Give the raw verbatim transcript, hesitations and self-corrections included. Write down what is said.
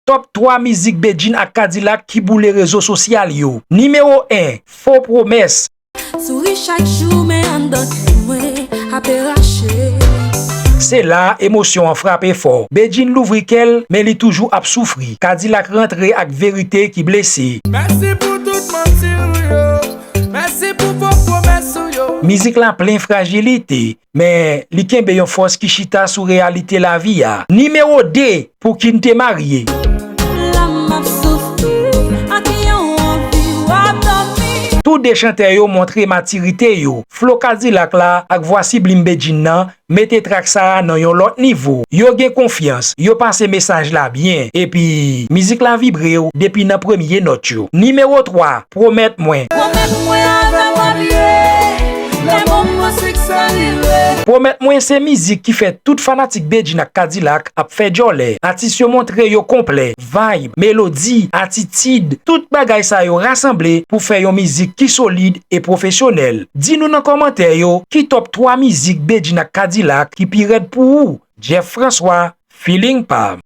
Top twa mizik Bedjine ak Kadilak ki boule rezo sosyal yo. Nimewo en, Fo Pwomès. Souri chak jou, men anndan kè mwen ape rache. Se la emosyon an frape fò. Bedjine louvri kè l, men li toujou ap soufri. Kadilak rantre ak verite ki blese. Mèsi pou tout manti ou yo. Mèsi pou fo pwomès ou yo. Mizik la plen frajilite, men li kenbe yon fòs ki chita sou reyalite lavi a. Nimewo de, Pou ki n te marye. La m ap soufri ak yon anvi w ap dòmi. Tou de chantè yo montre matirite yo. Flo Kadilak la ak vwa siblim Bedjine nan mete trak sa a nan yon lòt nivo. Yo gen konfyans, yo pase mesaj la byen, epi mizik la vibre w depi nan premye nòt yo. Nimewo twa, Pwomèt Mwen. Pwomèt mwen avè w ap ye, lè moman siksè rive. Pwomèt Mwen se mizik ki fè tout fanatik Bedjine ak Kadilak ap fè djòlè. Atis yo montre yo konplè, vibe, melodi, atitid, tout bagay sa yo rasanble pou fè yon mizik ki solid e pwofesyonèl. Di nou nan kòmantè yo ki top twa mizik Bedjine ak Kadilak ki pi rèd pou ou. Jeff François, Feeling pa m.